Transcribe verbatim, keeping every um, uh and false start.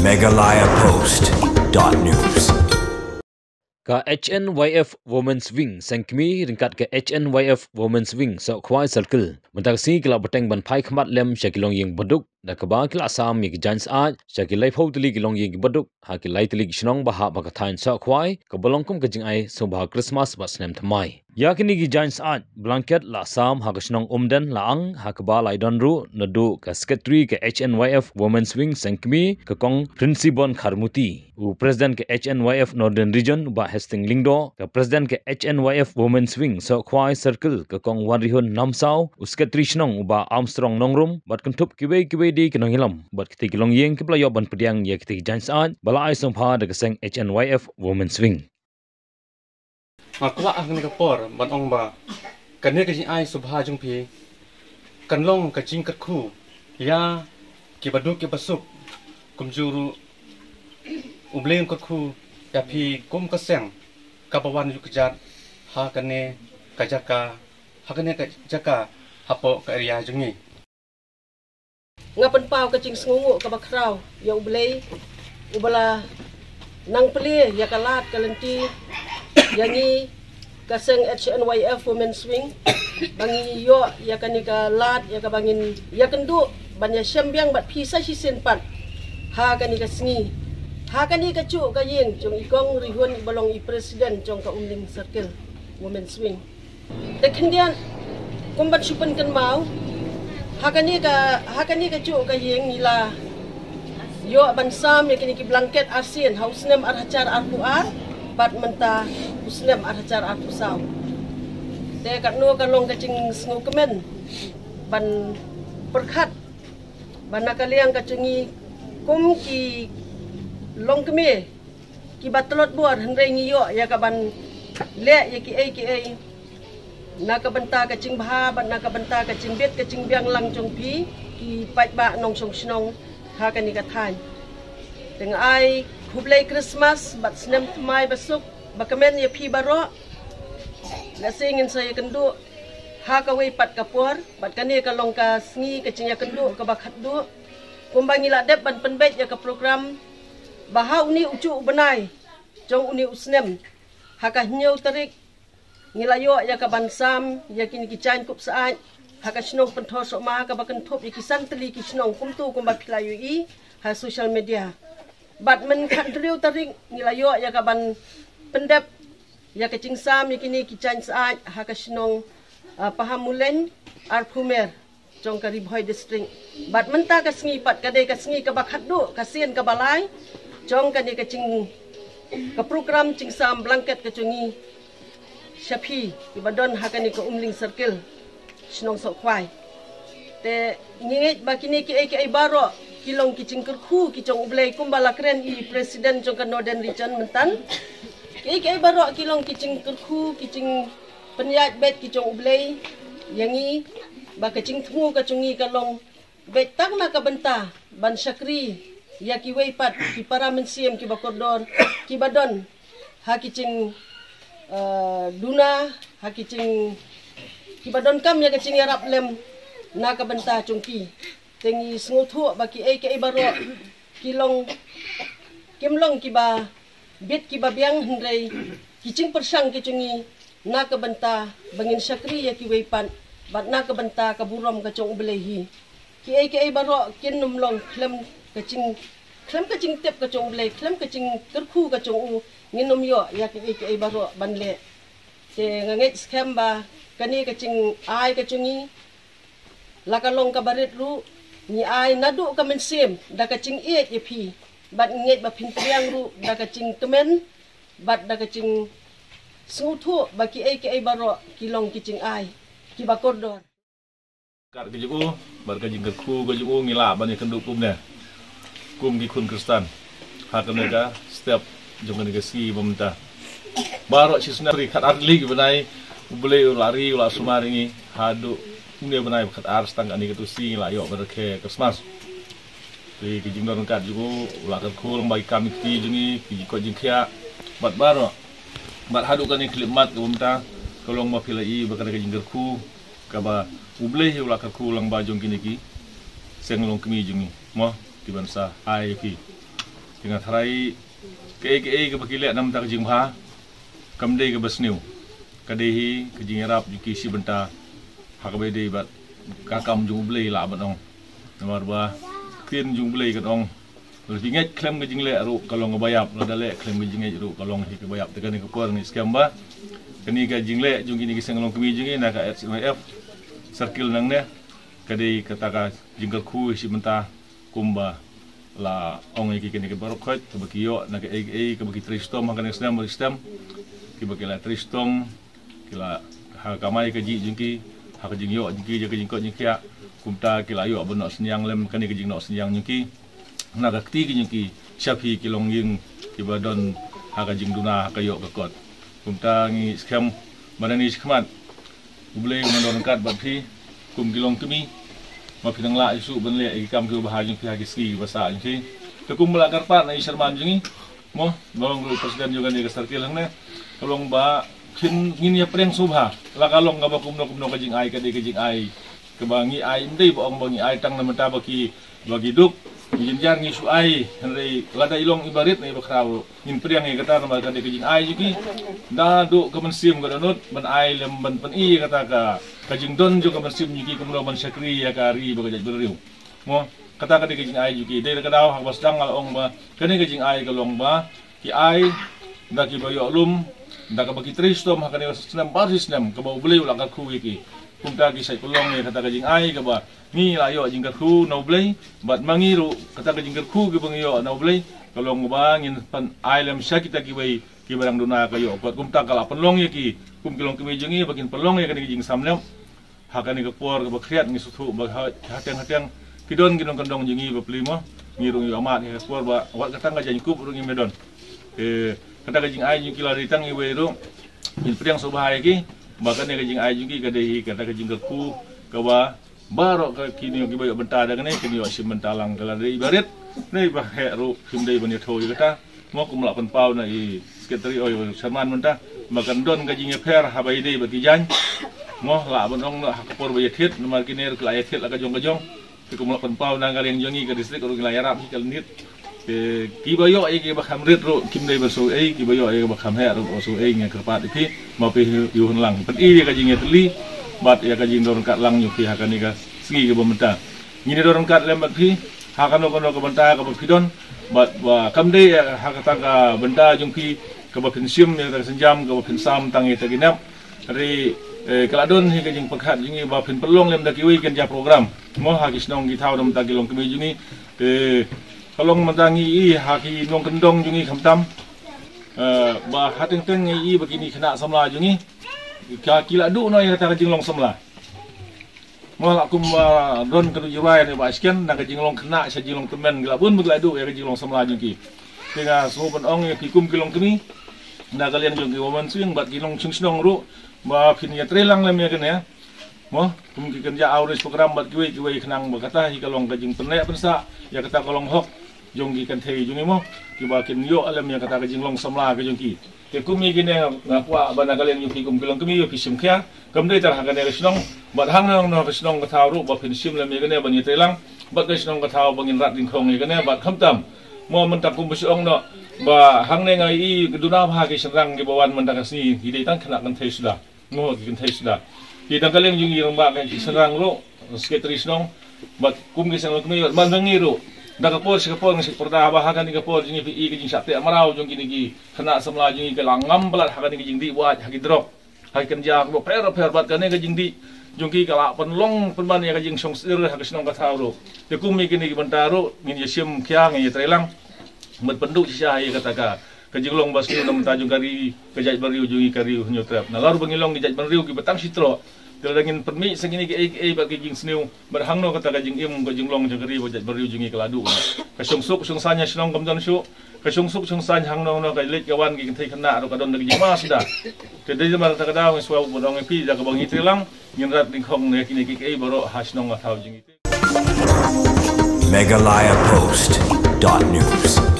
Meghalaya Post dot news. Ka H N Y F Women's Wing Seng Kmie ryngkat ka H N Y F Women's Wing Sohkhwai Circle mynta ka sngi ki la bteng ban phai khmat lem sha ki longïing baduk da kaba ki la sam ïa ki jaiñ syaid sha ki laiphew tylli ki longïing baduk ha ki lai tylli ki shnong ba hap ha ka thaiñ Sohkhwai kaba long kum ka jingai sngewbha Christmas bad snem thymmai. Ïa kine ki jaiñ syaid blanket la sam ha ka shnong Umden la ang ha kaba la ïadon ruh naduh ka Secretary ka H N Y F Women's Wing Seng Kmie ka Kong Prinsibon Kharmuti, u President ka H N Y F Northern Region u Bah Hastings Lyngdoh, ka President ka H N Y F Women's Wing Sohkhwai Circle ka Kong Wanrihun Namsaw, u Secretary Shnong u Bah Armstrong Nongrum bad kynthup kiwei kiwei de ki nongïalam bad kitei ki longïing kiba la ïoh ban pdiang ïa kitei ki jaiñ syaid ba la ai sngewbha da ka seng H N Y F Women's Wing. Nga kwah ha kane ka por ban ong ba kane ka jingai sngewbha jong phi kan long ka jingkyrkhu ïa ki baduk ki basuk, kumjuh ruh U Blei un kyrkhu ïa phi kum ka seng kaba wan ïuh kjat ha kane ka jaka, ha kane ka jaka hapoh ka area jong ngi. Nga pynpaw ka jingsngewnguh kaba khraw ïa U Blei uba la nang plie ïa ka lad ka lynti ïa ngi ka seng H N Y F Women's Wing ba ngi ïoh ïa kane ka lad ïa kaba ngin ïakynduh ban ïashem biang bad phi sa shisien pat ha kane ka sngi ha kane ka juh ka ïing jong i Kong Rihun iba long i President jong ka Umling Circle Women's Wing. Te khyndiat kum ban shu pynkynmaw ha kane ka, ha kane ka juh ka ïing ngi la ïoh ban sam ïa kine ki blanket arsien ha u snem ar hajar arphew ar bad mynta u snem ar hajar arphew saw. Te katno ka long ka jingsngewkmen ban pyrkhat ba na ka liang ka jong ngi kum ki longkmie kiba tlot bor hynrei ngi ïoh ïa ka ban leh ïa kiei kiei na ka bynta ka jingbha bad na ka bynta ka jingbit ka jingbiang lang jong phi ki paidbah nongshong shnong ha kane ka thaiñ. Te nga ai khublei Christmas bad snem thymmai basuk ba kmen ïa phi baroh. Lehse ngin sa ïakynduh ha kawei pat ka por bad kane ka long ka sngi ka jingïakynduh kaba khatduh. Kumba ngi la dep ban pynbeit ïa ka program ba ha une u juh u bnai jong une u snem ha ka hynñiew tarik ngi la ïoh ïa ka ban sam ïa kine ki jaiñkup syaid ha ka shnong Pynthorsohma kaba kynthup ïa ki san tylli ki shnong kumto kumba phi la ïohi ha social media. Bad mynta ka hynriew tarik ngi la ïoh ïa ka ban pyndep ïa ka jingsam ïa kine ki jaiñ syaid ha ka shnong, ah, Pahammulleiñ Arphumer jong ka Ri Bhoi District. Bad mynta ka sngi pat ka dei ka sngi kaba khatduh ka sien kaba lai jong kane ka jing, ka program jingsam blanket ka jong ngi sha phi kiba don ha kane ka Umling Circle, shnong Sohkhwai. Te ngi ngeit ba kine kiei kiei baroh ki long ki jingkyrkhu ki jong U Blei kumba la kren i President jong ka Northern Region mynta. Kiei kiei baroh ki long ki jingkyrkhu ki jingpynïaid beit ki jong U Blei ïa ngi ba ka jingthmu ka jong ngi ka long beit tang na ka bynta ban shakri ïa kiwei pat ki para mynsiem kiba kordor kiba don ha ki jing, eh, duna ha ki jing kiba donkam ïa ka jingïarap lem na ka bynta jong ki. Te ngi sngewthuh ba kiei kiei baroh ki long, kim long kiba bit kiba biang hynrei ki jingpyrshang ki jong ngi na ka bynta ba ngin shakri ïa kiwei pat bad na ka bynta ka burom ka jong U Blei hi. Kiei kiei baroh kin ym long khlem ka jing, khlem ka jingtip ka jong U Blei, khlem ka jingkyrkhu ka jong u ngin ym ïoh ïa kiei kiei baroh ban leh. Te nga ngeit skhem ba kane ka jingai ka jong ngi la ka long kaba rit ruh, ngi ai naduh ka mynsiem da ka jingïeit ïa phi bad ngi ngeit ba phin pdiang ruh da ka jingkmen bad da ka jingsngewthuh ba kiei kiei baroh ki long ki jingai kiba kordor. Kat ka jong u bad ka jingkyrkhu ka jong u ngi lah ban ïakynduh kumne kum ki khun Khristan ha kane ka step jong kane ka sngi ba mynta. Baroh shi snem ri khatar tylli ki bnai U Blei u la ri u la sumar ïa ngi haduh une u bnai ba khatar stang kane ka tu sngi ngi la ïoh ban rakhe Christmas. Te ki jingdon ryngkat jong u u la kyrkhu lyngba ki kam ki kti jong ngi, ki jingkoit jingkhiah bad baroh. Bad haduh kane ka khyllipmat kaba mynta ka long ba phi la ïohi ba kane ka jingkyrkhu kaba U Blei hi u la kyrkhu lyngba jong kine ki seng longkmie jong ngi mo, ki ban sa ai ïa phi. Ki nga tharai kaei kaei kaba ki leh namar ka jingbha kam dei kaba sniew. Ka dei hi ka jingïarap jong ki shi bynta ha kaba dei bad ka kam jong U Blei lah ban ong. Namar ba ka ktien jong U Blei kan ong, lada phi ngeit khlem ka jingleh ruh ka long kaba ïap, lada leh khlem ka jingngeit ruh ka long hi kaba ïap. Te kane ka por ngi skhem ba kane ka jingleh jong kine ki seng longkmie jong ngi na ka S N Y F circle nangne ka dei kata ka jingkyrkhu hi shi bynta, kumba la ong ïa ki kane ki baroh khoit kaba ki ïoh na kaei kaei kaba ki trei shitom ha kane ka snem bad snem, kiba ki la trei shitom, ki la ha ka kamai kajih jong ki, ha ka jingïoh jong ki, ha ka jingkoit jingkhiah. Kumta ki la ïoh ban noh synñiang lem kane ka jingnoh synñiang jong ki na ka kti ki jong ki sha phi ki longïing kiba don ha ka jingduna ha ka ïoh ka kot. Kumta ngi skhem ba nangne shakhmat U Blei un don ryngkat bad phi kum ki longkmie, ba phin nang lah shuh ban leh ïa ki kam kiba bha jong phi ha ki sngi kiba sah jong phi. Te kumba la kyrpad na i chairman jong ngi, mo, ba long ruh president jong kane ka circle hangne, ka long ba phin, ngin ïa pdiang sngewbha la ka long kaba kumno kumno ka jingai, ka dei ka jingai kaba ngi ai, ym dei ba ong ba ngi ai tang na bynta ba ki, ba ki duk. Ngi jynjar ngi shu ai, hynrei lada i long iba rit ne iba khraw ruh ngin pdiang ïa kata namar ka dei ka jingai jong ki. Da duh ka mynsiem ka dohnud ban ai lem ban pyni ïa kata ka, ka jingdon jong ka mynsiem jong ki kumno ban shakri ïa ka ri bad ka jaitbynriew. Mo, kata ka dei ka jingai jong ki. Dei da ka daw ha kaba sdang nga la ong ba kane ka jingai ka long ba ki ai da kiba ïoh lum, da kaba ki trei shitom ha kane ka snem bar shi snem kaba U Blei u la kyrkhu ïa ki. Kumta ki shait pynlong ïa kata ka jingai kaba ngi la ïoh jingkyrkhu na U Blei, bad ma ngi ruh kata ka jingkyrkhu kaba ngi ïoh na U Blei ka long ba ngin pan ai lem sha kita kiwei kiba dang duna ka ïoh kot. Kumta ka la pynlong ïa ki kum ki longkmie jong ngi ba kin pynlong ïa kane ka jingsamlem. Ha kane ka por kaba khriat ngi sngewthuh ba ha, hateng hateng ki don ki nongkyndong jong ngi ba plie mo. Ngi ruh ngi ïoh mad ha ka por ba wat ka tang ka jaiñkup ruh ngim don. Eh, kata ka jingai jong ki la dei tang iwei ruh. Ngin pdiang sngewbha ïa ki ba kane ka jingai jong ki ka dei hi kata ka jingkyrkhu kaba baroh ka kine kiba ïoh bynta da kane kin ïoh shim bynta lang, ka la dei iba rit ne iba heh ruh kim dei ban ïathuh ïa kata. Mo, kum la pynpaw na i secretary, oi, chairman mynta ba kan don ka jingïapher haba ïadei bad ki jaiñ. Mo, lah ban ong ha ka por ba ïathied namar kine ruh ki la ïathied la ka jong ka jong. Te kum la pynpaw na ka liang jong ngi ka district ruh ngi la ïarap hi ka lyndet. Te kiba ïoh ïa kiba kham rit ruh kim dei ban shu ei, kiba ïoh ïa kiba kham heh ruh shu ei, ngi kyrpad ïa phi ba phi ïoh hun lang. Pyni ïa ka jingïatylli bad ïa ka jingdon ryngkat lang jong phi ha kane ka sngi kaba mynta. Ngin ïa don ryngkat lem bad phi ha kano kano ka bynta kaba phi don, bad ba kam dei ha kata ka bynta jong phi kaba phin shim ïa kata ka sienjam kaba phin sam tang ïa kata ki nep. Hynrei, eh, ka la don hi ka jingpyrkhat jong ngi ba phin pynlong lem da kiwei ki kynja program mo ha ki shnong ki thaw na bynta ki longkmie jong ngi. Eh, ka long mynta ngi i ha ki nongkyndong jong ngi khamtam, eh, ba hateng teng ngi i ba kine ki khynnah samla jong ngi ka ki la duh noh ïa kata ka jinglong samla. Mo, la kum ba don ka duh jiwai ne ba sken na ka jinglong khynnah sha jinglong tymmen ki la bun ba ki la duh ïa ka jinglong samla jong ki. Te nga sngew ban ong ïa ki kum ki longkmie na ka liang jong ki Women Wing bad ki nongshong shnong ruh ba phin ïatreilang lem ïa kane. Mo, kum ki kynja outreach program bad kiwei kiwei khnang ba kata hi ka long ka jingpynneh pynsah ïa kata ka long hok jong ki kynthei jong ngi mo, kiba kin ïoh lem ïa kata ka jinglong samla ka jong ki. Te kum ïa kine nga kwah ba na ka liang jong ki kum ki longkmie ïa phi shim khia, kam dei tang ha kane ka shnong bad hangne hangne ka shnong ka thaw ruh ba phin shim lem ïa kane ban ïatreilang bad ka shnong ka thaw ba ngin rat dyngkhong ïa kane bad khamtam. Mo, mynta kum ba shu ong noh ba hangne nga i ka duna bha ki shynrang kiba wan mynta ka sngi ki dei tang khynnah kynthei suda. Mo, ki kynthei suda. Ki dang ka liang jong ngi rangbah ka ki shynrang ruh, secretary shnong bad kum ki seng longkmie bad man ngi ruh. Da ka por sha ka por ngi shu pyrda ba ha kane ka por jong ngi phi i ka jingshah teh mraw jong kine ki khynnah samla jong ngi ka la ngam palat ha kane ka jingdih wait ha ki drok, ha ki kynja kiba pher pher bad kane ka jingdih jong ki ka la pynlong pynban ïa ka jingshongsaiñ ha ka shnong ka thaw ruh. Te kum ïa kine ki bynta ruh ngin ïa shim khia, ngin ïa treilang. Bad pynduh shisha ïa kata ka, ka jinglong ba sniew na bynta jong ka ri ka jaitbynriew jong ngi ka Ri Hynñiewtrep. Nalor ba ngi long ki jaitbynriew kiba tang shi troh, te lada ngin pynmih sa kine kiei kiei bad ki jingsniew bad hangno kata ka jingim ka jinglong jong ka ri bad jaitbynriew jong ngi ka la duh. Ka shongsuk shongsaiñ ha shnong kam don shuh. Ka shongsuk shongsaiñ hangno hangno ka leit ka wan ki kynthei khynnah ruh ka don da ka jingma suda. Te dei namar kata ka daw ngi sngewbha ban ong ïa phi da kaba ngi treilang ngin rat dyngkhong ïa kine kiei kiei baroh ha shnong ha thaw jong ngi. Meghalaya Post dot news.